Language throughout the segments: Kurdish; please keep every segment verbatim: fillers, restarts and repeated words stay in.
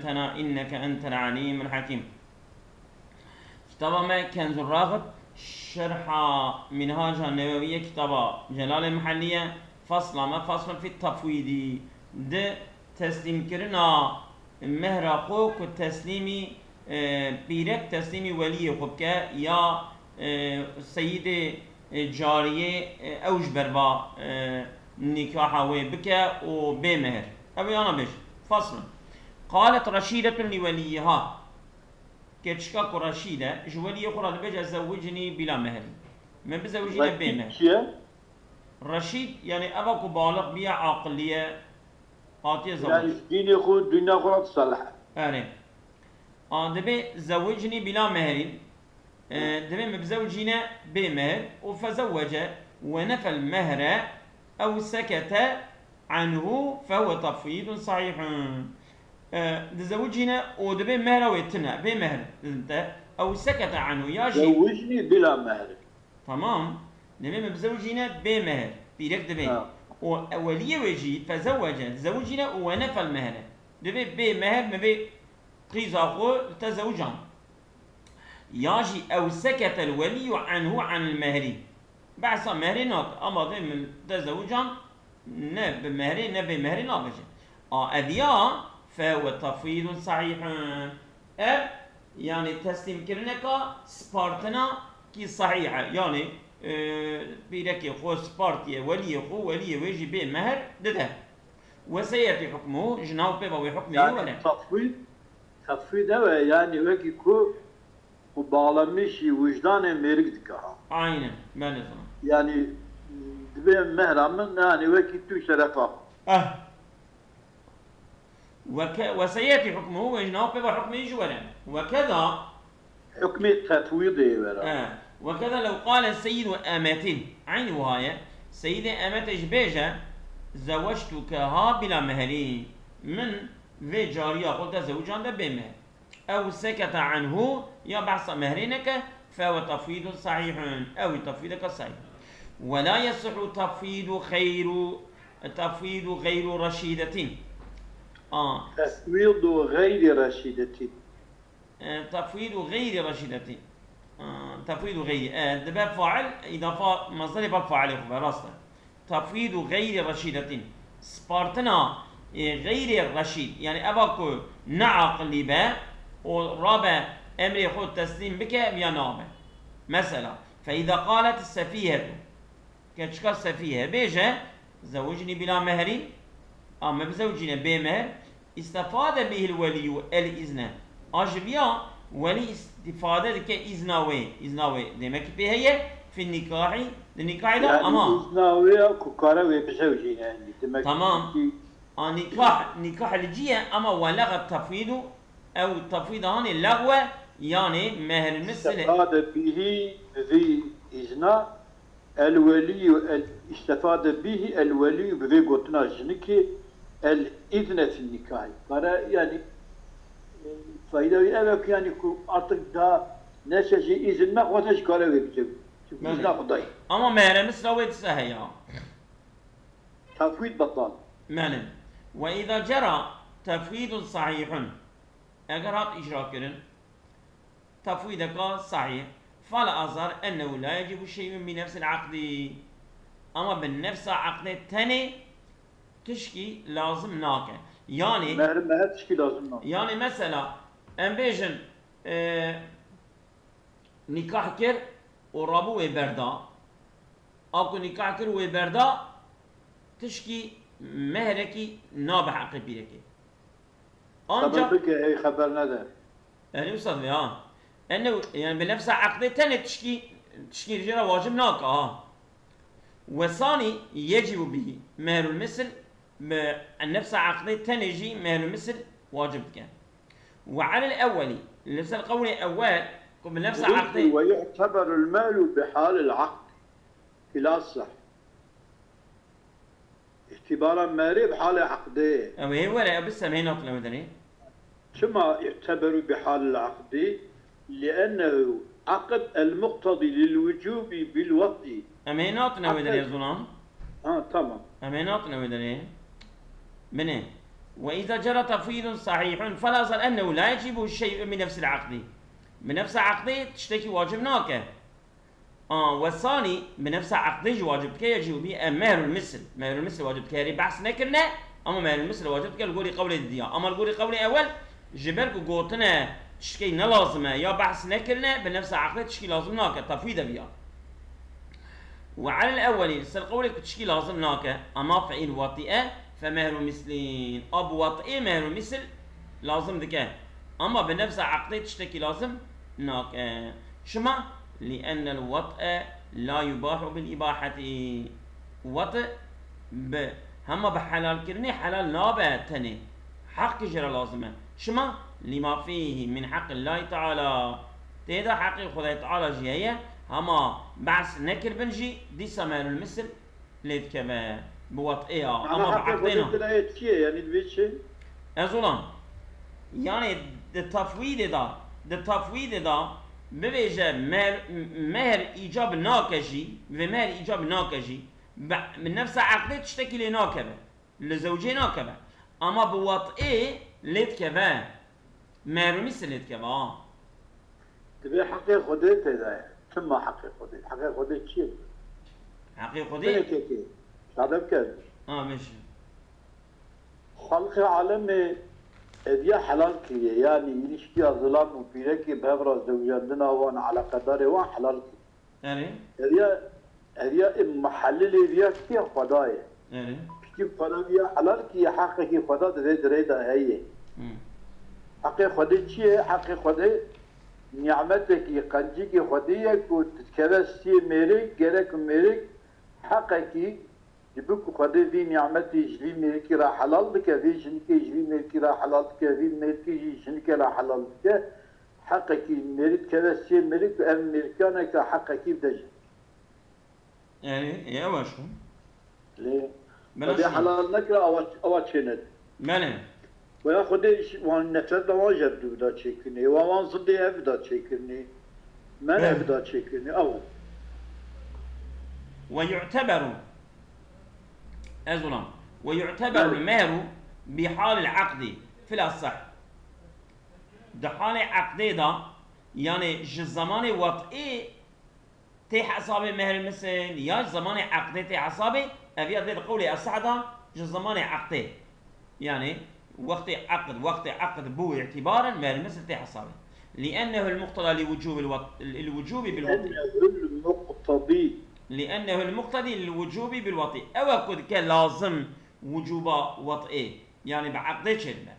إنك أنت العليم الحكيم. Kitaba me Kenzur Raxib, şerha Minhaca Newewiye kitaba Celalê Mihellî ye. Fasla me, faslun fit tefwîdî, di teslîmkirina mehra xwe ku teslîmî, e, pîrek teslîmî weliyê xwe bike ya, e, seyîdê, e, cariyê, e, ew ji ber va, e, nîkaha wê bike û bê mehr. Ew ê ana bêje. Faslun. Qalet Reşîdetun li weliyyiha. Keçika ku Reşîd e, ji weliyê xwe re dibêje, "Zewwicnî bila mehrî." Min bizewicîne bê mehr. Reşîd çi ye? Reşîd, yani eva ku baliq bîye, aqilî ye, hatiye zewec. Yani ji dînê xwe, dûnya xwe re disalih e. Erê. A, dibê zewicnî bila mehrî. E, dibê min bizewicîne bê mehr û fezewwece we nefel mehre ew sekete anhu fehuve tafwîdun sahîhun. E, dizewicîne û dibê mehra wê tune, bê mehr didin te. Ew sekete anhu, ya jî Zewicnî bila mehr. Tamam. Dibê min bizewicîne bê mehr. Pîrek dibê. Ha. Û weliyê wê jî fezewwece, dizewicîne û we nefel mehre. Dibê bê mehr min vê qîza xwe li te zewican. Ya jî ew seketel weliyyu anhu anil mehrî. Behsa mehrê nake. Ama dê min te zewican, ne bi mehrê ne bê mehrê nabêje. A ev ya fe we tafwîdun sahîhun. Ev, yani teslîmkirineka spartina kî sahîh e. Yani, e, pîrekê xwe spartiye weliyê xwe, weliyê wê jî bê mehr dide. Ve seyetî hukmuhu, ji nav pê ve wê hukmê were. Yani tafwîd, tafwîd ew e, yani wekî ku, ku bağlamışî wijdanê mêrik dike ha. Aynen, belê sana. Yani dibê mehra min, yani wekî tu şerefa. Eh. Ve ke-, ve seyetî hukmuhu, wê ji nav pê ve hukmê jî were. Ve keda Hukmê tefwîdê were. E, ve keda lew qale seyyidu emetin. Eynî wiha ye. Seyidê emetê jî bêje, "Zewectukeha bila mehrî." Min vê cariya xwe te zewicande bê mehr. Ew sekete anhu, ya behsa mehrê neke, fehuve tafwîdun sahîhun. Ew tafwîdeke sahîh. Ve la yesihu tafwîdu xeyru, tafwîdu xeyru reşîdetin. A. Tefwîdu xeyri reşîdetin. E, tefwîdu xeyrî reşîdetî. E, tefwîdu xeyrî. E, dibe fail, îdafa mezderê ber failê xwe be, rast e. Tefwîdu xeyrî reşîdetîn. Spartina, e, xeyrê reşîd. Yani eva ku ne aqilî be û rabe emrê xwe teslîm bike, ev ya nabe. Mesela, fe îza qalet sefîhetu. Keçika sefîhe bêje, "Zewicnî bila mehrî", a me bizewicîne bê mehr, istefade bihil weliyyu el izne. A ji viya welî îstîfade dike îzna wê, îzna wê demekî pê heye, fi nîkahî, di nîkahê de. Yani ama îzna wê ya ku kare wê bizewicîne, yani demek Tamam. ki A nîkah, nîkah li cî ye, ama welexa tefwîdu, ew tefwîda hanê lexwe, yanê mehril misil e. Îstefade bihî bi vî îzna, el welî, el, îstefade bihî el welî bi vê gotina jinikê, el îzne fi nîkahî. Kare, yani, e, fayda wî ev e ku, yani, ku artık da neşe jî îzin nexwaze ji kare wê biçe. Çünkü Belê. îzna xwe dayî. Ama mehril misil wê dise heya. Tefwîd betal. Belê. Ve îza cera tefwîdun sahîhun. Eger hat îcra kirin, tefwîdeka sahîh, fela azar ennehu la yecîbu şey'un bi nefsil aqdî. Ama bi nefsa aqdê tenê tişkî lazim nake. Yani Mehr, mehr tişkî lazim nake. Yani mesela, em bêjin, e, nîkah kir û rabû wê berda. A ku nîkah kir û wê berda, tişkî mehrekî nabe heqê pîrekê. Ancak Xeber bike, ey xeber nede. Erê, wisa dibe, ha. Ene, yani bi nefsa aqdê tenê tişkî, tişkî jê re wacib nake, ha. Wesanî yecîbu bihî mehrul misil, bi nefsa aqdê tenê jî mehrul misil wacib dike. Ve alel ewwelî, li ser qewlê ewwel, ku bi nefsa aqdê. Ve yu'teberul mehru bi halil aqd. Îla sah. Îtîbara merê bi halê aqdê. Ew ê were, ew bi semê natin ew derê. Çima yu'teberu bi halil aqdî? Li'ennehu aqd el muqtedî lil wucûbî bil wad'î. Em ê natin ew derê, Aqd- zonam. Ha, tamam. Em ê natin ew derê. Binê. وإذا جرى تفويض صحيح فلا يزال أنه لا يجب شيء بنفس العقد. Bi nefsa aqdê tiştekî wacib nake. A, wesanî bi nefsa aqdê jî wacib dike, yecîbu bî e mehrul misil. Mehrul misil wacib dike. Herî behs nekirine, ama mehrul misil wacib dike li gorî qewlê didiya. Ama li gorî qewlê ewel, ji ber ku gotine tiştekî ne lazim e, ya behs nekirine, bi nefsa aqdê tiştekî lazim nake. Tefwîd e viya. Ve alel ewwelî, li ser qewlê ku tişkî lazim nake, ama fiîl watî e, fe mehru mislîn. A bi watî mehru misl lazim dike. Ama bi nefsa aqdê tiştekî lazim nake. Çima? Li ennel wat'e la yubahu bil ibaheti. Wat bi, hema bi helalkirinê helal nabe tenê. Heqî jê re lazim e. Çima? Lima fîhî min heqillahî teala. Tê de heqê Xwedayê Teala jî heye, hema behs nekiribin jî, dîsa mehrul misil lê dikeve. Bi wat'ê ya, Ana ama bi heqê aqdê Xwedê na. Tira yê çi ye? Yanî divê çi? Ez olam. Yanî di tefwîdê de, di tefwîdê de bibêje mehr, mehr îcab nake jî, vê mehr îcab nake jî, bi, bi nefsa aqdê tiştekî lê nakeve. Li zewcê nakeve. Ama bi wat'ê lê dikeve. Mehrûmî se lê dikeve, ha. Divê heqê Xwedê tê de ye. Çima heqê Xwedê? Heqê Xwedê çi ye? Heqê Xwedê? Binê kekê. Sade bike. Ha, bêje. Xelqê alemê hediya helal kiriye. Yanî, îlişkiya zilam û pîrekê bi hev re zewjandina wan, eleqedarê wan helal kiriye. Erê. Heriya, heriya ê muhellilê viya kî ye? Xweda ye. Erê. Piştî Xweda viya helal kî ye, heqekî Xweda di vê dirê de heye. Hmm. Heqê Xwedê çi ye? Heqê Xwedê nîmetekî, qencîkê Xwedê ye ku dikeve stiyê mêrik, gerek mêrik heqekî ji bo ku Xwedê vî nîmetî ji vî mêrikî re helal dike, vî jinikê ji vî mêrikî re helal dike, vî mêrikî jî jinikê re helal dike. Heqekî mêrik keve sê mêrik û ev mêrikaneke heqekî bide jî. Erê, ê, ew e şo. Lê Bela Xwedê şo. Helal nekira, awa, awa çêned. Belê. Weya Xwedê iş, wan nefret da wan jeb du bida çêkirinê. Wa wan zidê ev bida çêkirinê. Men Belê. Ev bida çêkirinê. Aw. Ve yu'teberu. Ez olam. Ve yu'teberu Belê. Mehru bi halil aqdi fil asah. Di halê eqdê de, yanî ji zemanê wat'ê tê hesabê mehrê misil, ya ji zemanê eqdê tê hesabê, ev ya dê di qewlê eseh de ji zemanê eqdê. Yanî wextê eqd, wextê eqd bû îtîbaren mehrê misil tê hesabê. Li'ennehu l-muqteda li wucûbil wat-, li wucûbi bil wat'i. Li'ennehu l-muqtedî. Li'ennehu l-muqtedî lil wucûbi bil wat'i. Ew e ku dike lazim wucûba wat'ê. Yanî bi eqdê çêdibe.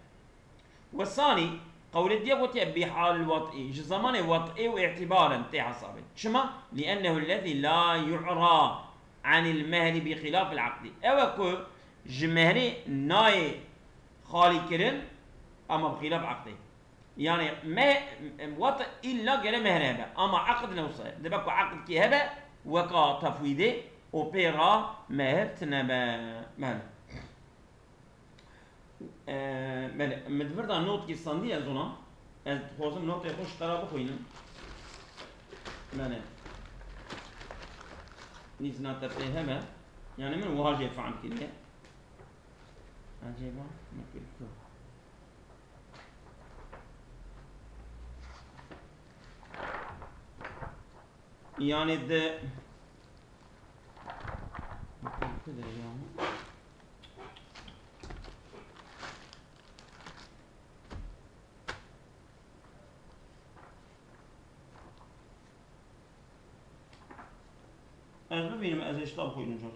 Wesanî, qewlê diye gotiye bî hal wat'î, ji zemanê wat'ê û îtîbaren tê hesabê. Çima? Li'ennehu lezî la yu'ra anil mehri bi xilafil aqdî. Ew e ku ji mehrê nayê xalî kirin, ama bi xilaf aqdê. Yanî me-, wat îlla gere mehr hebe, ama aqd ne wisa ye. Dibe ku aqd kî hebe, weka tefwîdê û pê ra mehr tine be. Mehir. Ee, belê, min di vir de notkî standî ez ona. Ez dixwazim notê xwe ji te re bixwînim. Belê. Nîzna te pê hebe. Yani min wiha jê fehm kiriye. Ecêba, min kir ku. Yani di Ez bibînim, ez ê ji te bixwînim cort.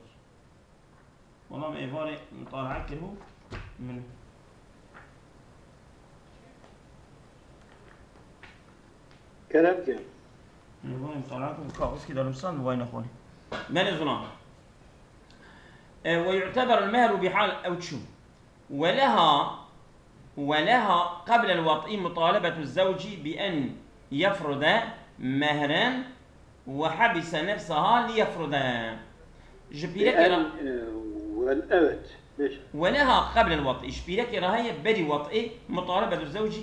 Wela me êvarê mutalae kiribû min. Kerem ke. Êvarê mutalae kiribû, kaxizkî de nivîsand, vay nexwînî. Belê zûna. E, ve yu'teberul mehru bi hal ew çû. ولها، ولها قبل الوطء مطالبة الزوج بأن يفرض مهرا وحبس نفسها ليفرض. Ji pîrekê re, Bi en, e, wel-, evet, bêje. ولها قبل الوطء, ji pîrekê re heye berî wat'ê, مطالبة الزوج,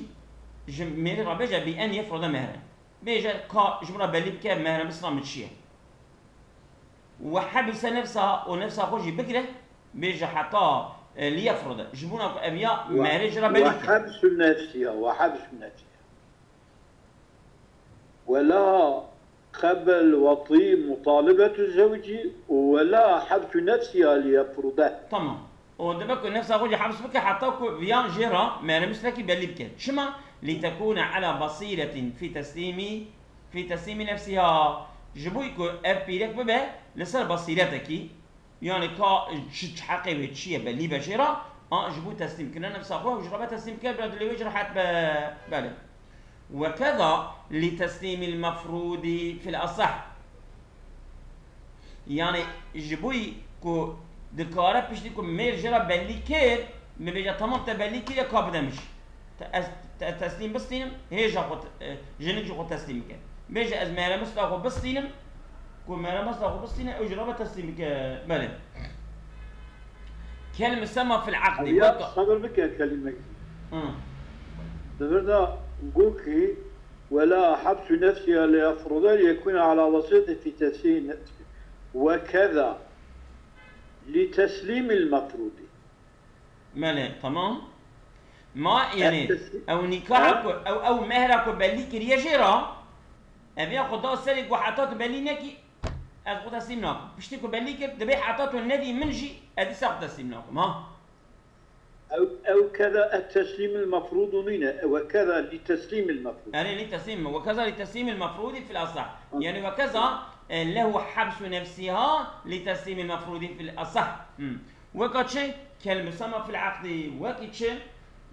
ji mêrê re bêje, بأن يفرض مهرا. Bêje, ka ji min re belî bike, mehra misra min çi ye. وحبس نفسها, û nefsa xwe jî bigire, bêje heta E, liyefrude. Ji bona ku ev ya mehrê jê re belî kir. وحبس نفسها، وحبس نفسها. ولا قبل وطي مطالبة الزوج ولا حبس نفسها ليفرده. Tamam. O dibe ku nefsa xwe jî hibs bike heta ku viyan jê re mehrê misrekî belî bike. Çima? لتكون على بصيرة في تسليم، في تسليم نفسها. Ji bo ku ev pîrek bibe li ser basîretekî, yani ka çi, çi heqê wê çi ye belî be jê re, a ji bo teslîmkirina nefsa xwe û ji re be teslîm bike, bila dilê wê jî rehet be. Belê. وكذا لتسليم المفروض في الأصح. Yani ji bo ku dikare piştî ku mêr jê re belî kir, min bêje tamam te belî kiriye ka bide min jî. Te ez te teslîm bistînim, hêja xwe te- e, jinik jî xwe teslîm bike. Bêje ez mehrê misla xwe bistînim, ku mehrê misla xwe bistîne, ew jî re be teslîm bike. Belê. Kel musemma fil aqdî. Ya, weka- sabir bike kelimek. Hı. Di vir de got ki, ولا حبس نفسها ليفرض ليكون على وصية في تسليم نفسه. وكذا لتسليم المفروض. Belê, tamam. Ma yani Ertesi- ew nîkaha Ha? ku ew ew mehra ku belî kiriye jê re, ev ya xwe da serê ku heta tu belî nekî, ez xwe teslîm nakim. Piştî ku belî kir, dibê heta tu nedî min jî, ez dîsa xwe teslîm nakim. Ha? أو أو كذا التسليم المفروض نينه، وكذا لتسليم المفروض. Erê, lî teslîm, وكذا لتسليم المفروض في الأصح. Yani وكذا, e, له حبس نفسها لتسليم المفروض في الأصح. Hmm. Weka çi? كالمسمى في العقد. Wekî çi?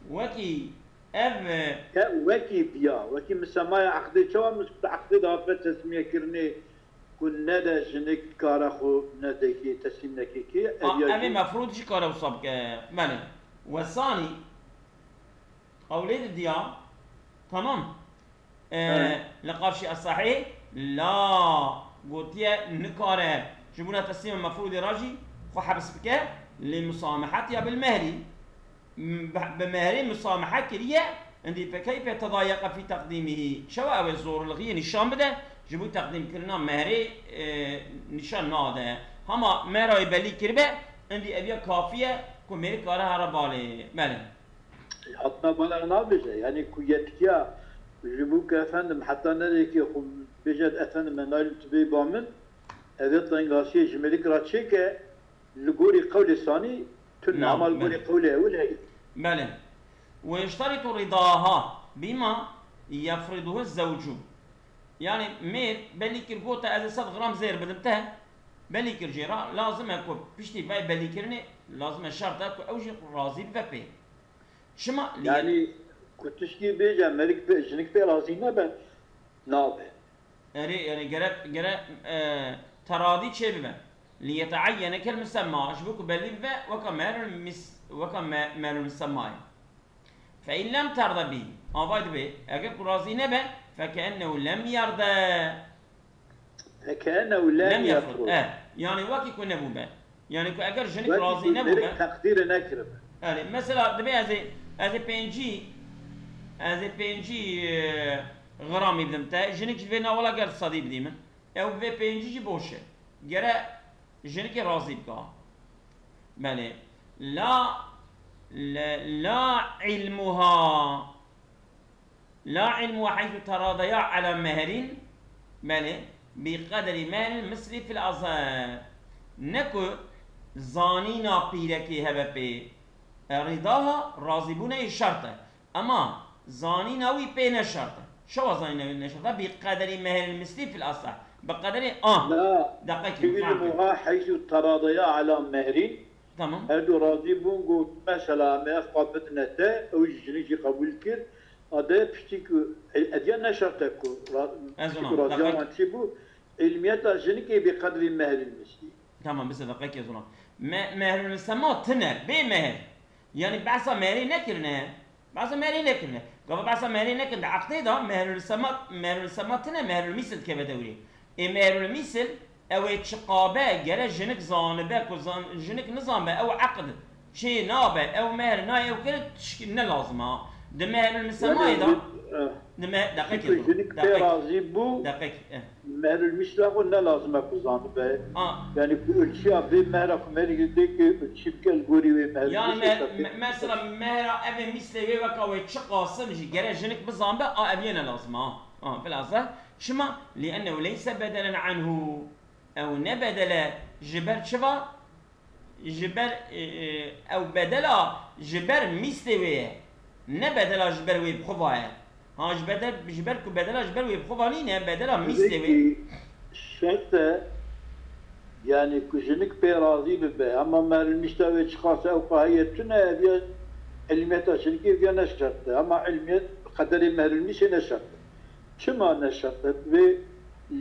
Wekî ev, e, Ke wekî biya, wekî misemaya aqdê, çawa mis-, aqdê de hape tesmiyekirine ku nede jinik kara xwe nedekê, teslîm nekê kê, a, ev ya evê jî- mefrûd jî kare wisa bike. Belê. Wesanî, qewlê di diya, tamam. E, Evet. Li qarşî esahî, la gotiye nikare ji bona teslîma mefrûdê re jî xwe hebs bike, lê musamehetiya bil mehrî, m-, bi, bi mehrê musamehe kiriye, indî fe keyfe tedayeqe fî teqdîmîhî, çawa ew ê zorlixiyê nîşan bide, ji bo teqdîmkirina mehrê, e, nîşan nade. Hema mehra wê belî kiribe, indî ev ya kafî ye ku mêrik kare here balê. Belê. Hatta bana nabêje, yani ku yetkiya ji bo ku efendim heta nerêkê xwe bêje efendim me naylim tu bê ba min, evê tengasiyê ji mêrik re çêke, li gorî qewlê sanî tune, Nam, ama li gorî belê. Qewlê ewil heye. Belê. ويشترط رضاها بما يفرضه الزوج. Yani mêr belî kir, gote ez ê sed gram zêr bidim te. Belî kir jê re, lazim e ku piştî vay belîkirinê, lazim e, şert e ku ew jî razî bibe pê. Çima? Lê- Yani ku tişkî bêje mêrik pê, jinik pê razî nebe, nabe. Erê, yani gerek, gerek, e, teradî çê bibe. ليتعين كالمسمى, ji bo ku belî bibe, weka mehrul mis-, weka me-, mehrul misemma ye. فإن لم ترض به, avay dibe, eger ku razî nebe, فكأنه لم يرض. فكأنه لم Lem yefrud. يفرض. E, yani wekî ku nebûbe. Yani ku eger jinik Wekî razî ku nebûbe. mêrik teqdîrê nekiribe. Yani mesela dibe ez ê, ez ê pêncî, ez ê pêncî, e, gramî bidim te, jinik ji vê navela ger sedî bidî min. Ew vê pêncî jî boş e. Gere jinikê razî bika. Belê. La, la, la ilmuha. La ilmuha heythu teradaya ala mehrin. Belê. Bi qedrî mehrin misli fil azar. Ne ku zanîna pîrekê hebe pê. E, rîdaha razîbûneyê şert e. Ema zanîna wî pê ne şert e. Çawa zanîna wî ne şert e? Bi qederî mehril mislî fil asah. Bi qederî a. La Deqekî, fehm kir. ilmuha heythu teradaya ala mehrin. Tamam. Her du razî bûn, got mesela em ê ev qat bidine te, ew jî jinik jî qebûl kir. Ade piştî ku, e, ediya ne şert e ku ra-, Ez piştî ona, ku raziya deqek- wan çêbû, ilmiyeta jinikê bi qedrî mehril mislî. Tamam, bize deqekê zona. Me, mehrul sema tine, bê mehr. Yani behsa mehrê nekirine. Behsa mehrê nekirine. Gava behsa mehrê nekin de aqdê da mehrul sema, mehrul sema tine, mehrul misil dikeve dewrê. Ê mehrul misil, ew ê çiqabe gere jinik zanibe, ku zan-, jinik nizanbe, ew eqd çê nabe, ew mehr nayê ew kir, tişkî ne lazim ha. Di mehrul misemayê da, Eh, di me-, deqekê Çünkü zona. jinik pê Deqek, razî bû, deqek, eh. Mehrul misla xwe ne lazim e ku zanibe. Ha. Yani ku ölçüya vê mehra ku merî dê ki ölçü bike li gorî wê mehrul Yani misla me, şertê. Me, mesela mehra evê mislê wê weka wê çi qasim jî gere jinik bizanbe a ev yê ne lazim ha. Ha, bilhassa. Çima? Li ennehu leyse bedelen anhu. Ew ne bedele ji ber çiva? Ji ber e, e, ew bedela ji ber mîstê wê ye. Ne bedela ji ber wê bi xwe va ye. Ha ji bedel ji ber ku bedela ji ber wê bi xwe va nîne, bedela mîstê wê. Peki, şert e, yani ku jinik pê razî bibe, ama mehrul mîsta wê çiqas ew qaheye tune, ev ya ilmiyeta jinikê ev ya ne şert e. Ama ilmiyet qederê mehrul mîsê ne şert e. Çima ne şert e? Vê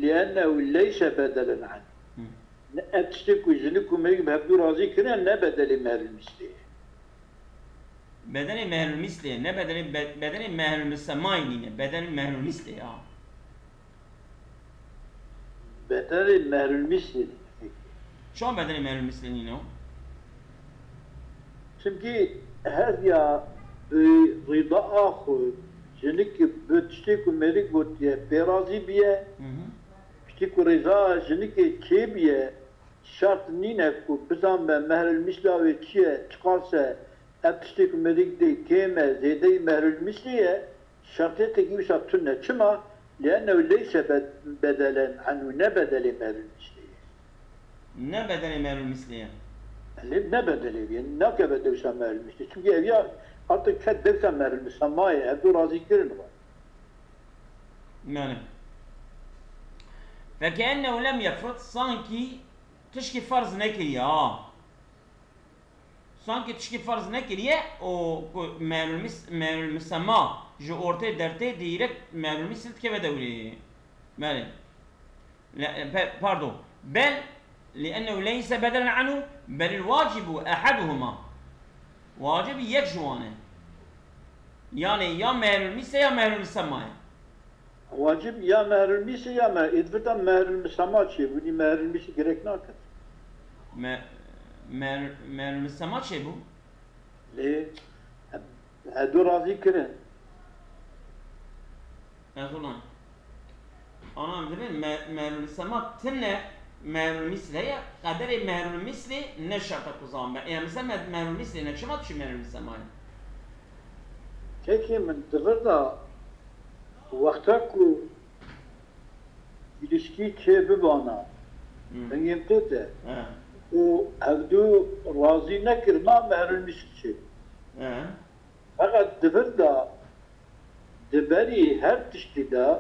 liennehu leyse bedelen anhu. Ne ev tiştê ku jinik û meyik bi hevdû razî kirin ne bedelê mehrul mislê ye. Bedelê mehrul mislê ye, ne bedelê be, bedelê mehrul misemayê nîne, bedelê mehrul mislê ya. Bedelê mehrul mislê nîne. Çawa bedelê mehrul mislê nîne o? Çimkî hevya bi rîda a xwe jinik bi tiştê ku mêrik gotiye pê razî biye. Hı hı. Piştî ku rêza jinikê çêbûye, şert nîne ku bizanbe mehrul mîsla wê çi ye, çiqas e, ev tiştê ku mêrik dê kêm e, zêdeyî mehrul mîslî ye, şertê tekî wisa tune. Çima? Liennehu leyse be-, bedelen anhu, ne bedelê mehrul mîslî ye. Ne bedelê mehrul mîslî ye. Lê ne bedelê wî ye, nakeve dewsa mehrul mîslî. Çimkî ev ya artık ket dewsa mehrul mîslî ma ye, ev du razî kirin xwe. Yani. Fekeennehu lem yefrid, sankî tişkî ferz nekiriye ha. Sankî tişkî ferz nekiriye û ku mehrul mis-, mehrul misema ji ortê dertê direkt mehrul misl dikeve dewrê. Belê. Le, pe, pardon. Bel, liennehu leyse bedelen anhu, belil vacibu ehaduhuma. Wacib yek ji wan e. Yani ya mehrul mis e ya mehrul misema ye. Wacib ya mehrul mîsî ya me, êdivir de mehrul misema çêbûnî, mehrul mîsî gerek naket. Me, mer, mehrul misema çêbû? Lê, he, hedu razî kirin. Ez ulan. Ana em dibin me, mehrul misema tine mehrul mîsî heye, qederê mehrul mîsî ne şerta ku zan be. Eya misal me, mehrul mîsî ne çima tu mehrul misema ye? Kekê min divir de wexta ku îlişkî çê bibana, hmm, dengê min tê te, he, û hevdu razî nekirina mehrul mîsî çê. He. Feqet divir de di berî her tiştî de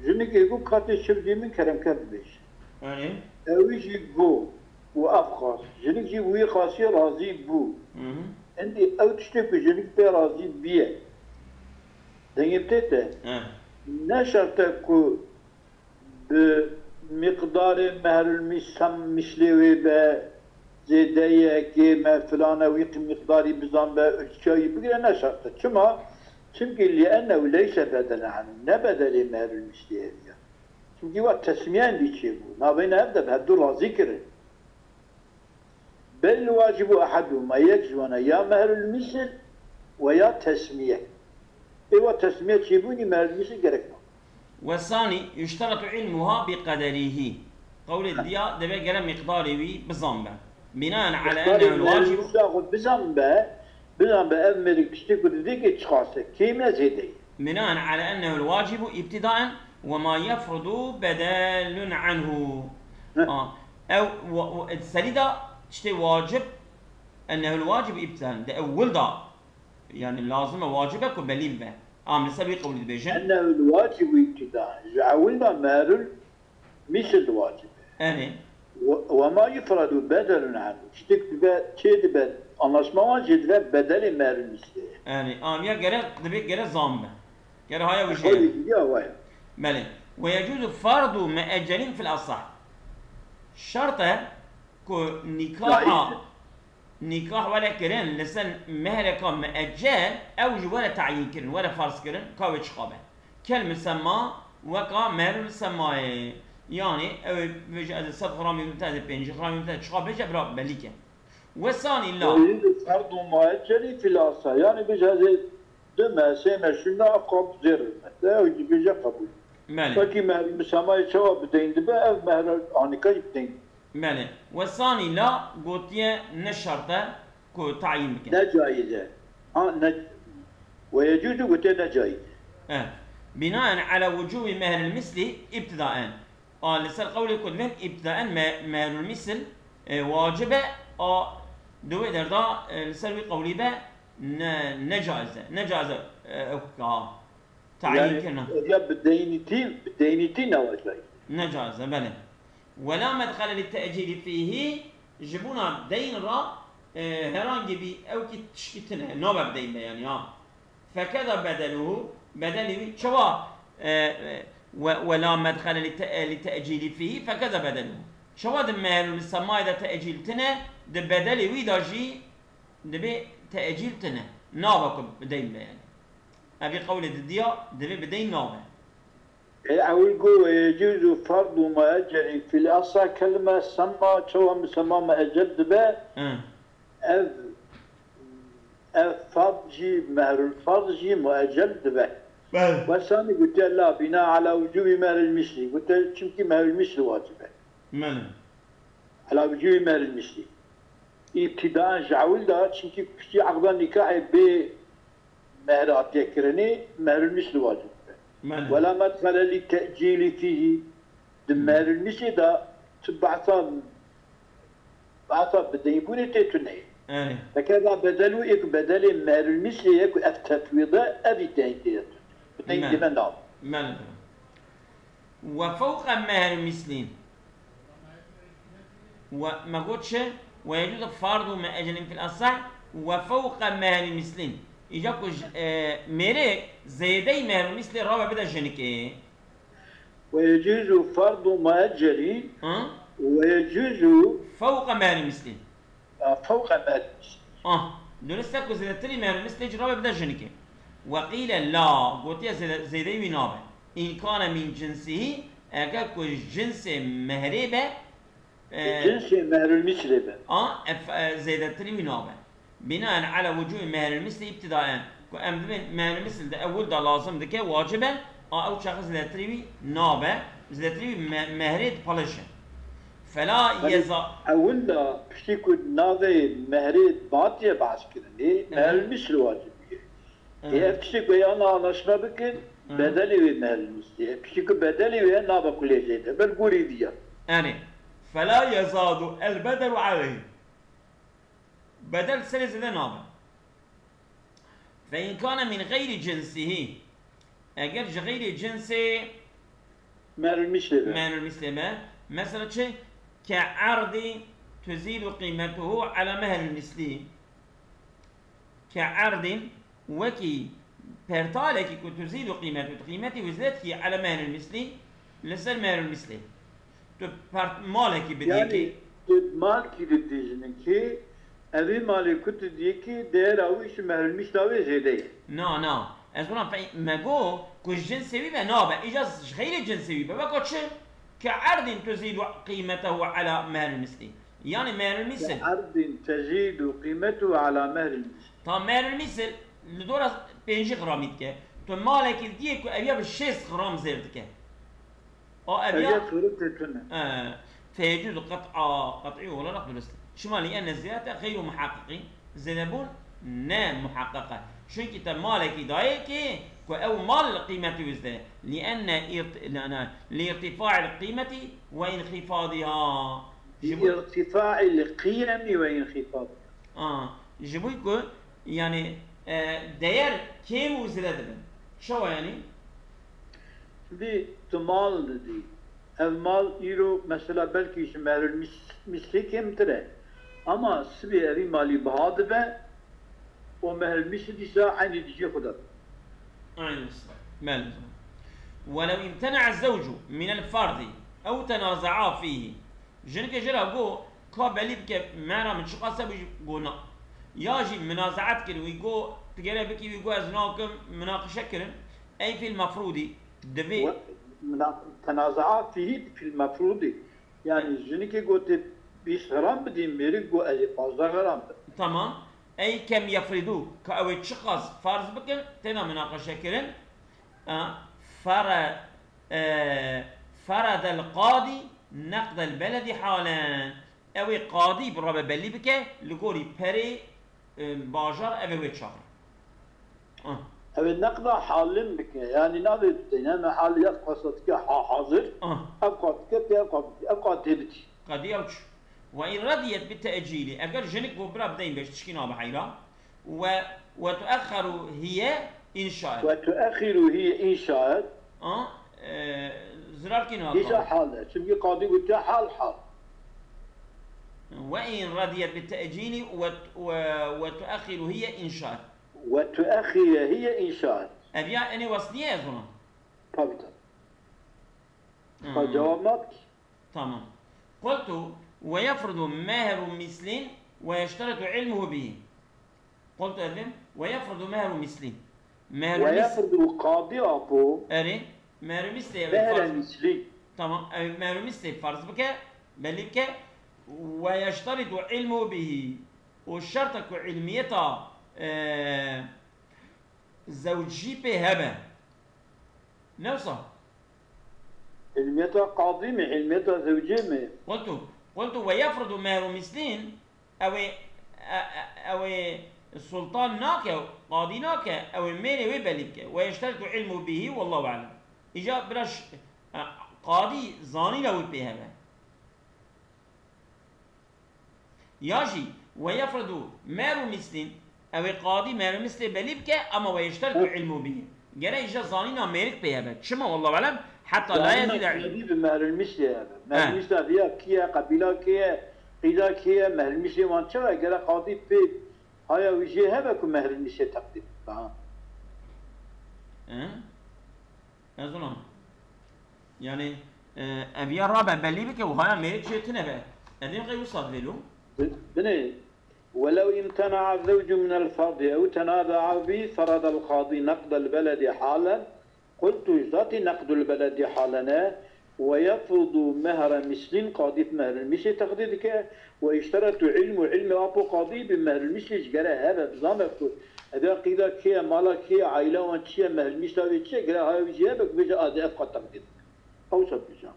jinikê got, ka tê çi bidî min keremke bibêje. Erê. Ew jî got û ev xwest. Jinik jî bi wî xwestiyê razî bû. Hı hı. Hindî ew tiştê ku jinik pê razî bûye. Dengê tê te. He. Ne şert e ku bi miqdarê mehrul mîsem, mîslê wê be, zêde ye, kêm e, filan e, wî qi-, miqdarî bizan be, ölçüya wî bigire, ne şert e. Çima? Çimkî liennehu leyse bedelen anhu, ne bedelê mehrul mîslê ev ya. Çimkî wa tesmiyeyên dî çêbû. Navbeyna ev de bi hevdu razî kirin. Bel wacibu ehaduhuma, yek ji wan e ya mehrul mîsl we ya tesmiye. Ê wa tesmiye çêbûnî mehrul mîsl gerek ma. Ve sani yuşteratu ilmuha bi qederîhî. Qewlê diya deve gere miqdarê wî bizan be. Binaen ala ennehu el-wacibu. Miqdarê mehrul mîsl xwe bizan be, bizan be ev mêrik tiştê ku didê ki çiqas e, kêm e zêde ye. Binaen ala ennehu el-wacibu ibtidaen ve ma yefrudu bedelun anhu. Heh. A, ew, wa, wa, serî de tiştê wacib, ennehu el-wacib ibtidaen, di ewil de, yani lazim e, wacib e ku belî bibe. Am li ser wî qewlî dibêjin. Ennehu el-wacibu ibtidaen. Ji ewil de mehrul mîsl wacib e. Erê. Ve, ve ma yufradu bedelun anhu. Tiştek dibe, çê dibe, anlaşma wan jê dibe bedelê mehrul mîslê. Erê. Am ya gere, dibe gere zan be. Gere haya wijê. Xwedî diya waya. Belê. Ve yecuzu fardu mueccelin fil asah. Şert e ku nîkaha, nîkah were kirin li ser mehreka mueccel, ew jî were tayîn kirin, were ferz kirin, ka wê çiqa be. Kel misemma weka mehrul misemmayê. Yanî ew ê bêje ez ê sed xramî bidîm te, ez ê pêncî xramî bidîm te, çiqa bêje bira belî ke. Wesanî la. Ferdu mueccelî fil asah. Yanî bêje ez ê du me, sê me şûnde ev qab zêr me. De ew jî bêje qebûl. Belê. Wekî mehrul misemayê çawa bideyn dibe, ev mehra anika jî bideyn dibe. Belê. Wesanî la gotiye ne şert e ku tayîn bike. Ne caiz e. Ha, ne, ve yecuzu gotiye ne caiz e. Evet. Binaen ala wucubi mehril misli ibtidaen. A, li ser qewlê ku divên ibtidaen me, mehrul misil, e, wacib e, a, di wê derda, e, li ser wî qewlî be ne, ne caiz e. Ne caiz e, e, ew ka. Tayîn kirina. Ev ya bi deynîtî, bi deynîtî nawa caiz. Ne caiz e, belê. Wela medxele li te'cîlî fîhî, ji bona deyn ra, e, herhangi bî ew kî tişkî tine, nabe bi deyn be yani ha. Fekeza bedeluhu, bedelî wî, çawa, e, e, we, wela medxele li te-, li te'cîlî fîhî, fekeza bedeluhu. Çawa di mehrul misemayê de te'cîl tine, di bedelê wî de jî dibê te'cîl tine. Nabe ku bi deyn be yani. Evî qewlê didiya, divê bi deyn nabe. Ê ewil got, "Ve yecuzu fardu mueccelin fil asah kelime semma", çawa misema mueccel dibe, Hı. ev, ev fard jî, mehrul fard jî mueccel dibe. Belê. Wesanî gotiye, "La, bina ala wucubi mehril misli." Gotiye, "Çimkî mehrul misli wacib e." Belê. Ala wucubi mehril misli. Îbtidaen ji ewil de, çimkî piştî eqda nikahê bê mehr hatiye kirinê, mehrul misli wacib dibe. Belê. Wela medxele li te'cîlî fîhî, di mehrul misli de tu behsa, behsa bideynbûnê tê tune ye. Erê. Fekeza bedelu, ê ku bedelê mehrul misli ye ku ev tefwîd e, ev îdeyî tê ye. Bideyn Belê. Dibe nav. Belê. Ve fewqe mehril mislîn. Ve me got çi? Ve yecuzu fardu mueccelin fil asah ve fewqe mehril mislîn. Îca ku j-, e, mêrê zêdeyî mehrul mislê rabe bide jinikê. Ve yecuzu fardu muecceli, Hı? Ve yecuzu Fewqe mehril mislîn. fewqe mehril misli. Ah, durist e ku zêdetirî mehrul mislê jî rabe bide jinikê. Ve qîle la, gotiye zêde-, zêdeyî wî nabe. În kane min cinsihî, eger ku ji cinsê mehrê be, e, Cinsê mehrul mislê be. A, ef-, e, zêdetirî wî nabe. Binaen ala wucubi mehrul mislî îbtidaen. Ku em dibên mehrul misl di ewil de lazim dike, wacib e, a ew çaxê zêdetirî wî nabe, zêdetirî wî me-, mehrê dipalije. Fela Belê. Yeza. Ewil de piştî ku navê mehrê hatiye behs kirinê, mehrul misl wacib bûye. Ê, ev tiştê ku ya anlaşma bikin, Hı. Bedelê wê mehrul mislî ye. Piştî ku bedelê wê nabe kulê zêde. Ber gorî diya. Erê. Fela yezadu el bedelu aleyh. Bedel serê zêde nabe. Fe in kane min xeyrî cinsihî. Eger ji xeyrê cinsê Mehrul mislê be. Mehrul mislê be. Mesela çi? Ke erdî tuzidu qîmetuhu ala mehrul mislî. Ke erdîn, wekî pertalekî ku tu zîdu qîmet û qîmetî wî zêde dikî ele mehril mislî, li ser mehril mislî. Tu pert-, malekî bidî Yani kî. Tu malkî didî jinikî, evî malê ku tu diyê kî, değera wî ji mehril misla wê zêde ye. Na, na. Ez wana fe-, me got ku ji cinsê wî ve nabe. Îca ji xeyrê cinsê wî be. Weka çi? Ke erdîn tu zîdu qîmetehu ala mehril mislî. Yani mehril misil. Ke erdîn tezîdu qîmetuhu ala mehril misil. Ta mehril misil li dora pêncî gramî dike. Tu malekî diyê ku ev ya bi şêst gram zêr dike. A ev ya. Ev ya sûretê tune. E, feyecuzu qet'a, qet'î olarak durust. Çima li enne ziyadete xeyru muhaqqaqî. Zêdebûn ne muhaqqaq e. Çunkî te malekî dayê ki ku ew mal qîmetî wî zêde. Li enne îrt-, li ene, li îrtifa'il qîmetî ve înxifadiha. Ji bo. Îrtifa'il qîyemî ve înxifadiha. A, ji bo ku, yani, e, değer kêm û zêde dibin. Çawa yani? Sibî tu mal didî. Ev mal îro mesela belkî ji mehrul mis-, mislî kêmtir e. Ama sibî evî malî biha dibe û mehrul misl dîsa eynî dijî xwe de. Aynı. Belê. Welev imtena'a zewcu minel fardi ew tenaza'a fihi. Jinikê jê re got, ka belî bike mehra min çiqas e, wî jî got na. Ya jî minazaet kir, wî got, tu gere bikî, wî got, ez nakim, minaqişe kirin. Ey fil mefrûdî, divê. Mena-, tenaza'a fihi fil mefrûdî. Yani jinikê gotê bîst gram bidî, mêrik got, ez ê pazdeh gram bidim. Tamam. Ey kem yefridû, ka ew ê çiqas farz bikin, têna minaqişe kirin. A, fere e, feredel qadî neqdel beledî halen. Ew ê qadî bi rabe belî bike, li gorî perê, e, bajar ev ê wê çaxê. Ah. Ew ê neqda halin bike, yanî navê didin, heme hal ev qasa dike ha hazir, Ah. ev qat dike tê, ev qat dike, ev qat tê bitî. Qadî ew çi? Ve in radiyet bi te'cîlî. Eger jinik got bira bideyim bêj tişkî nabe heyra. Ve, ve tuexxeru hiye in şaet. Ve tuexxiru hiye in şaet. A, e, zirar kî naka. Hîja hal e. Çünkü qadî gotiye hal hal. Ve in radiyet bi te'cîlî ve, ve, ve tuexxiru hiye in şaet. Ve tuexxire hiye in şaet. Ev ya enê wesniye ez ona. Tabii tabii. Hmm. Ha, cevap nat ki. Tamam. Qultu ve yefrudu mehru mislin ve yeşteritu ilmuhu bihi. Qultu ez bêm, ve yefrudu mehru mislin. Mehru Ve mis-, yefrudu qadî apo. Erê, mehru mislê ev Mehre farz. Mislî. Tamam, ev mehru mislê farz bike, belî bike. Ve yeşteritu ilmuhu bihi. O şerta ku ilmiyeta, e, zewcî pê hebe. Ne wisa? Ilmiyeta qadî mi, ilmiyeta zewcê mi? Qultu, qultu ve yefrudu mehru mislin, ew ê, e, e, ew ê sultan nake, qadî nake, ew ê mêrê wê belî bike. Ve yeşteritu ilmu bihi, wallahu alem. Îca bira ş-, e, qadî zanîna wî pê hebe. Ya jî, ve yefridu mehru mislin, ew ê qadî mehru mislê belî bike, ama ve yeşteritu ilmu bî. Gere îja zanîna mêrik pê hebe. Çima? Wallahu alem, heta la Zanîna yezîde qadî bi mehrul mislê hebe. Mehrul He. Misla viya kî ye, qebîla kê ye, qîda kê ye, mehrul mislê wan çi ye? Gere qadî pê haya wî jê hebe ku mehrul mislê teqdîm bike, ha. He? Ez ona. Yani, e, ev ya rabe belî bike û haya mêrik jê tune be. Edîm qey wisa divêlo. Bi-, binê, ولو امتنع الزوج من الفرض أو تنازع به فرض القاضي نقد البلد حالا. قلت zatî نقد البلد حالا e. Ve yefrudu mehre mislin, qadî mehrê mislê teqdî dike. Ve işteretu ilmu, ilmê apo qadî bi mehrê mislê ji gere hebe, bizane ku ev ya qîda kê ye, mala kê ye, aîla wan çi ye, mehrê misla wê çi ye, gere haya wî jî hebe ku bêje, a, de ev qat teqdî dike. Ew wisa dibêje.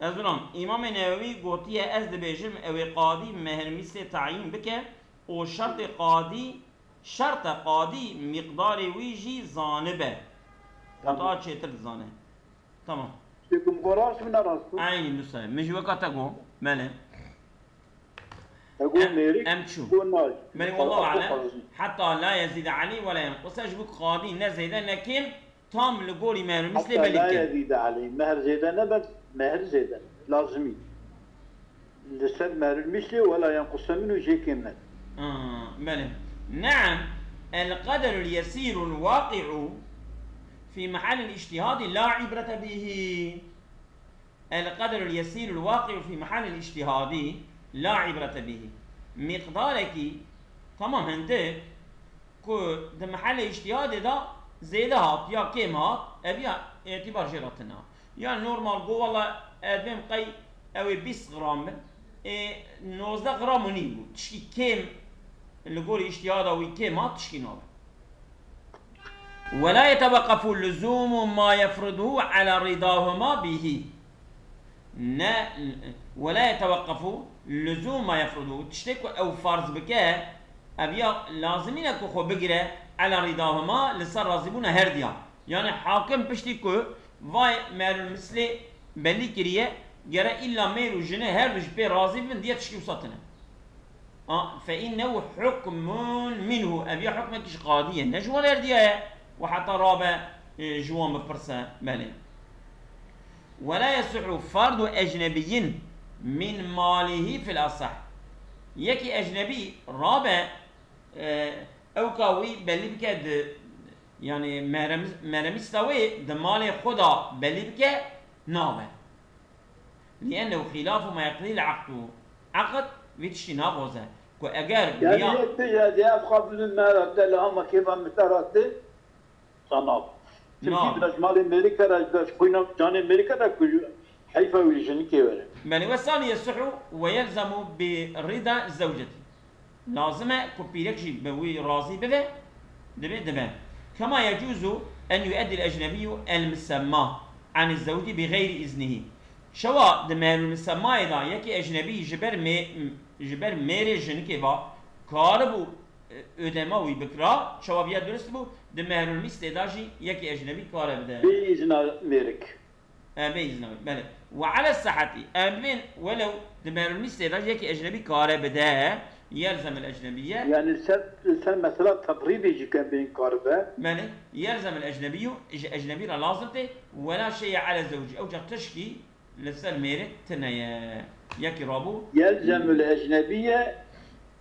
Ez bilam, Îmamê Newewî gotiye, ez dibêjim, ew ê qadî mehrê mislê tayîn bike û şertê qadî, şerta qadî miqdarê wî jî zanibe. Tamam. Qota çêtir dizane. Tamam. Şêkum go rast bû, ne rast bû? Eynî wisa ye. Min jî weka te got. Belê. Te got Em, mêrik, em çû. Got naj. Belê, wallahu alem. Heta la yezîde aleyh ve la yenqus. Ji bo qadî ne zêde ne kêm, tam li gorî mehrê mislê belî bike. Heta la yezîde aleyh. Mehr zêde nebe, mehr zêde. Lazimî. Li ser mehrul mislê ve la yenqusa minhu jê kêm ne. Aa, belê. Neam, el qederul yesîrul waqi'u fî mehallil îctihadî la ibrete bîhî. El qederul yesîrul waqi'u fî mehallil îctihadî la ibrete bîhî. Miqdarekî, tamam, hindik, ku di mehelê îctihadê de zêde hat ya kêm hat, ev ya îtibar jê re tune. Ya normal got, wela ez dibêm qey ew ê bîst gram bin, ê nozdeh gram û nîv bû. Tişkî kêm li gorî îctihada wî kêm hat, tişkî nabe. Wela yeteweqefu luzûmu ma yefriduhu ala rîdahuma bihî. Ne, wela yeteweqefu luzûm ma yefrudu. Tiştê ku ew farz bike, ev ya lazimî ne ku xwe bigire, ela rîdahuma, li ser razîbûna her diya. Yani hakim piştî ku vay mehrul mislê belî kiriye, gere îlla mêr û jinê her du ji pê razî bibin, diye tiştî wisa tune. A, fe innehu hukmun minhu. Ev ya hukmekî ji qadî ye. Ne ji wan her diya ye. Û heta rabe, e, ji wan bipirse. Belê. Ve la yesihu fardu ecnebiyyin min malihi fil asah. Yekî ecnebî rabe, e, ewka wî belî bike di, yani mehrem-, mehremîsta wê di malê xwe de belî bike, nabe. Liennehu xîlafu ma yeqtedîl aqdu. Aqd vî tiştî naxwaze. Ku eger Yani viya yek tişt ya diye ev xwe bidin me re te li hema kêfa min te re te, sanab. Çünkü Na. Biraz malê mêrike re, biraz xwîna canê mêrike re ku heyfa wî jinikê were. Belê, ve sani yesihu ve yelzemu bi rida zewceti. Lazim e ku pîrek jî bi wî razî bibe, dibê dibe. Kema yecuzu en yueddil ecnebiyyu el musemma. anî zewcî bi xeyrî îznihî. Çawa di mehrûl misemayê de yekî ecnebî ji ber mê-, ji ber mêrê jinikê ve karibû, e, ödema wî bikira, çawa viya durust bû, di mehrûl mîslê de jî yekî ecnebî kare bide. Bê îzna mêrik. E, bê îzna wî, belê. Ve ala sehati, em bibên welew di mehrûl mîslê de jî yekî ecnebî kare bide, yelzemil ecnebiye. Yani ser, ser mesela tebrîdî jî ke bên karibe. Belê, yelzemil ecnebiyyu, ji ecnebî re lazim tê, wela şey'e ala zewcî, ew ca tişkî li ser mêrê tune ye. Yekî rabû. Yelzemul ecnebiye,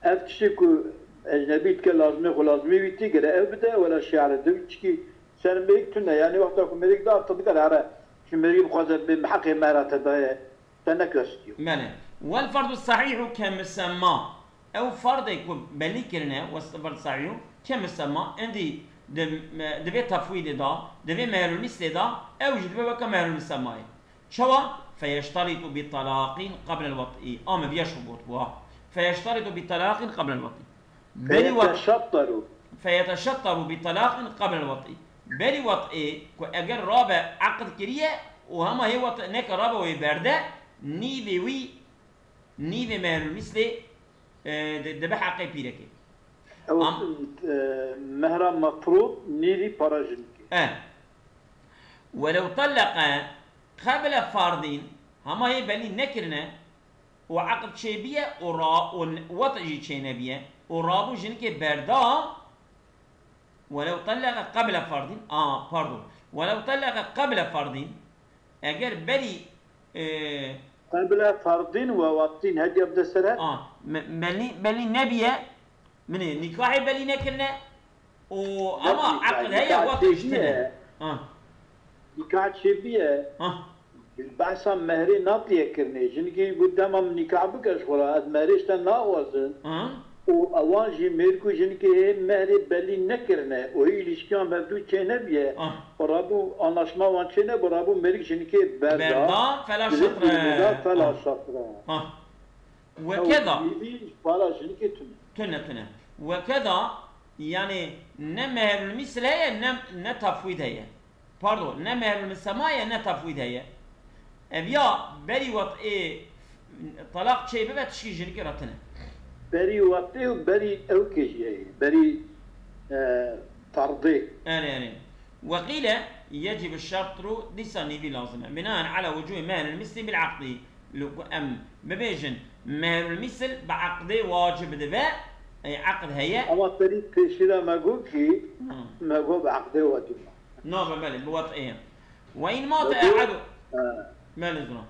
ev tiştê ku ecnebî dike lazimê xwe lazimê wî tê, gere ew bide, wela şey'e ala zewcî tişkî ser mêrik tune. Yani wexta ku mêrik da, tu dikare here, ji mêrikî bixwaze bê heqê mehra te daye, te nekestiyo. Belê. Wel ferdu sahîhu ke misemma. Ew ferdê ku belî kirine, wes-, ferd sahîhu ke misemma, endî di, di vê tefwîdê de, di vê mehrûl mîslê de, ew jî dibe weke mehrûl misemmayê. Çawa? Feyeşteritu bi talaqin qebl el-vat'i. A me viya ji xwe gotibû, ha. Feyeşteritu bi talaqin qebl el-vat'i. Belî wet-, Feyeteşetteru. Feyeteşetteru bi talaqin qebl el-vat'i. Belî vat'ê ku eger rabe eqd kiriye û hema hê vat neke rabe wê berde, nîvê wî, nîvê mehrûl mîslê, e, di-, dibe heqê pîrekê. Ew, Am- e, mehra mefrûd nîvî para jinikê. E. Welew telleke qeble fardîn, hema hê belî nekirine û eqd çêbiye û ra-, û n-, wet jî çênebiye û rabû jinikê berda, welew telleke qeble fardîn, a, pardon, welew telleke qeble fardîn, eger berî, e, Qeble fardîn we watîn hediya bide ser her. A, me-, belî, belî nebiye, min ê nîkahê belî nekirine û Yok, ama nîkah, eqd heye, nîkah wet çêbiye. Tiştine. A. Nîkah çêbiye. A. Behsa mehrê natiye kirinê. Jinikê got dema min nîkah bike ji xwe re, ez mehrê ji te naxwazim. A. Û ewan jî mêrik û jinikê hê mehrê belî nekirine û hê îlişkiyan hevdû çênebiye. A. Û rabû anlaşma wan çênebû, rabû mêrik jinikê berda. Berda, fela Ji vê şatre. Durumê de fela A. şatre. A. Wekeda. Ew, pîrî ji para jinikê tune. Tune, tune. Wekeda, yani ne mehrul misl heye, ne, ne tafwîd heye. Pardon, ne mehrul misema ye, ne tafwîd heye. Ev ya berî wet ê talaq çê bibe, tişkî jinikê re tune. Berî wet ê û berî ew kê jî heye. Berî, e, tardê. Erê, erê. Weqîle yecib şertru, dîsa nîvî lazim e. Binaen ala wucûbî mehril mislî bil aqdî. Li ku em bibêjin mehrul misl bi aqdê wacib dibe, ey aqd heye. Ama serî pêşî de me got kî, Hı. me got bi aqdê wacib e. Nabe, belê, bi wet'ê ye. Ve in mate Ve bu- ehadu. He. Belê zina.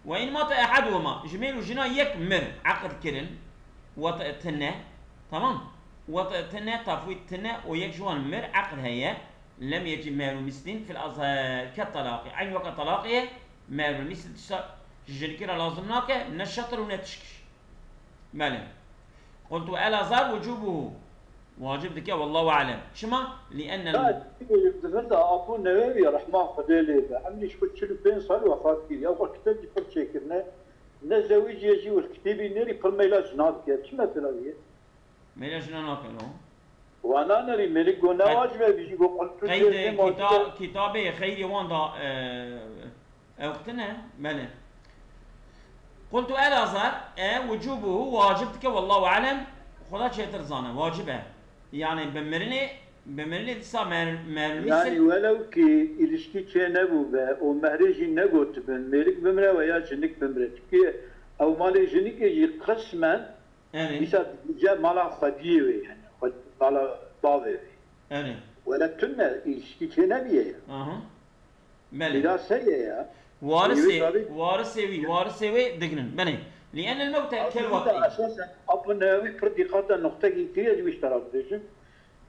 Ve in mate ehaduhuma, ji mêr û jina yek mir, aqd kirin, wet'e tine, tamam? Wet'e tine, tafwîd tine û yek ji wan mir, aqd heye. Lem yecib mehru mislin fil azher ke talaqî. Eyn weke talaqê ye, mehru misl tişta ji jinikê re lazim nake, ne şetir û ne tişkî. Belê. Qultu el azher wucubuhu. Wacib dike, wallahu alem. Çima? Li ennel Ya, dibêjim, di vir de Apo Newewî rehma Xwedê lê be, emrî ji xwe çil û pênc sal wefat kir. Ya xwe kitêbî pir çêkirine. Ne zewiciye jî û kitêbî nêrî pir meyla jina dike. Çi mesela ye? Meyla jina nake lo. Wana nerî mêrik go ne Qey-, wacib e, bijî go qultu qeydê cêrê kita-, mawcib e. Kitabê xeyrê wan da, e, ew tine, belê. Qultu el azher, e, wucubuhu wacib dike, wallahu alem, Xweda çêtir zane, wacib e. Yani bi mirinê, bi mirinê dîsa mer-, mermî Yani sil- welew ki ilişki çê nebû be û mehrê jî negotibin, mêrik bimre veya jinik bimre. Çünkü ew malê jinikê jî qismen Erê. Dîsa dibêje mala xwediyê wê, yani, xwed-, mala bavê wê. Erê. Wele tune, îlişkî çê nebiye ya. Aha. Belê. Mîras heye ya. Warisê, Ê, wê tabi- warisê wî, warisê wê digrin. Belê. Li enel mewte Aslında kel wetî. Esasen Apo Newewî pir dîqata noqtekî kiriye ji wî ji te re bibêjim.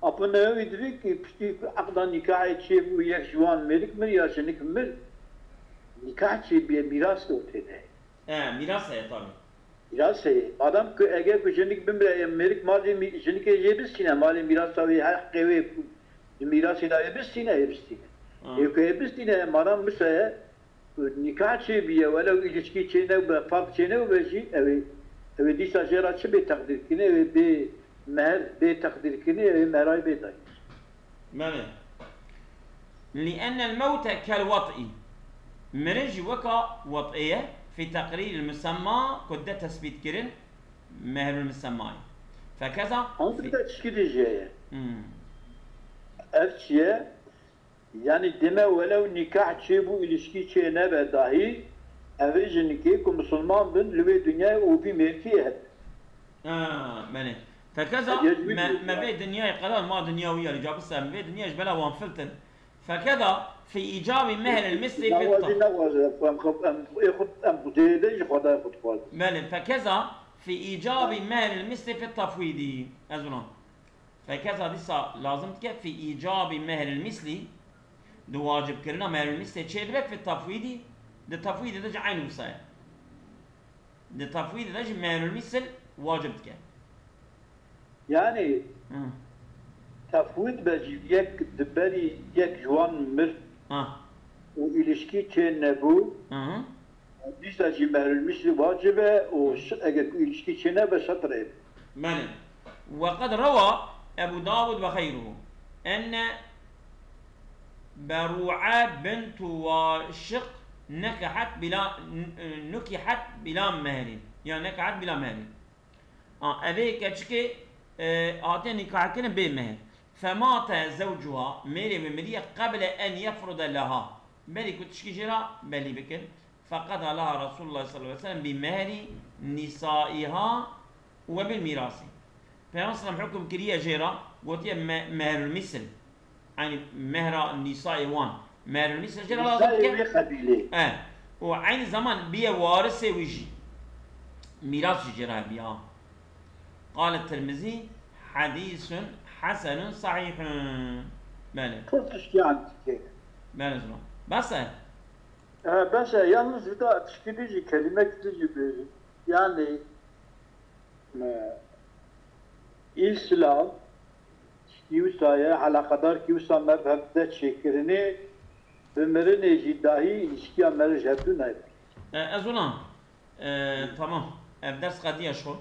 Apo Newewî divê ki piştî ku eqda nîkahê çêbû, yek ji wan mêrik mir ya jinik mir, nîkah çêbiye, mîras li tê de. E, mîras heye tabi. Mîras heye. Madem ku eger ku jinik bimre, em mêrik malê mî-, jinikê jê bistîne, malê mîrasa wê, heqê wê ku di mîrasê de wê bistîne, ê bistîne. Ha. Ê ku ê bistîne, madem wisa ye, nîkah çêbiye, welew îlişkî çênebûbe, fak çênebûbe jî, ew ê, ew ê dîsa jê re çi bê teqdîrkirinê, ew ê bê mehr bê teqdîrkirinê, ew ê mehrayê bê dayîn. Belê. Li enel mewte kel wet'î. Mirin jî weka wet'ê ye, fî teqrîril musemma ku de tesbît kirin mehrul musemmayê. Fekeza Hangi fî de tişkilî jê ye? Hmm. Ev çi ye? Yanî dime welew nîkah çêbû, îlişkî çê nebe dahî, evê jinikê ku misilman bin li wê dinyayê û vî mêrkê hebe. Ha, belê. Fekeza Hediye ji wî me, diyor me ya. Vê dinyayê qedar ma dinya wî yarî ca bise, em vê dinyayê ji bela wan filtin. Fekeza fî îcabî mehril mislî fî Nawazi taf-, nawazi, em xwe, em, ê xwe, em xwe dê, dê ji Xwedayê xwe dixwazin. Belê, fekeza fî îcabî mehril mislî fî tafwîdî. Ez ona. Fekeza dîsa lazim dike fî îcabî mehril mislî, di wacibkirina mehril mislê çê dibe fî tafwîdî, di tafwîdê de jî eyn wisa ye. Di tafwîdê de jî mehrul misil wacib dike. Yani Hı. Tafwîd be jî yek di berî yek ji wan mir Ha. Û îlişkî çê nebû, Hı hı. Dîsa jî mehrul misil wacib e û Hı. Ş-, eger ku îlişkî çê nebe şetr e. Belê. Ve qed rewa Ebu Dawud ve xeyruhu enne Beru'e bintu Waşiq nekihat bila, n-, nukihat bila mehrin. Ya nekihat bila mehrin. Ha, evê keçikê, e, hatiye nîkahkirin bê mehr. Femate zewcuha, mêrê wê miriye qeble en yefrude leha. Berî ku tişkî jê re belî bikin. Feqeda leha Resulullah sallallahu aleyhi ve sellem bi mehri nisaiha ve bil mirasi. Peygamber sallam hukm kiriye jê re, gotiye me-, mehrul misil. Eynî mehra nîsayê wan. Mehrul misil jê re lazim Nîsayê dike. Wê qebîlê. E. Û eynî zaman biye warisê wî jî. Mîras jî jê re hebiya. Qale Tirmizî, hadîsun hasenun sahîhun. Belê. Pir tiştiyan dike. Belê zina. Bes e? E, bes e. Yalnız vida tişkî dî jî, kelimek dî jî bêjin. Yani, me, Îslam, tiştî wisa ye, eleqedar kî wisa me bi hev de çêkirinê, bi mirinê jî dahî îlişkiya me ji hevdû nayê. E, ez ona, e, tamam. Ev ders qediya ji xwe.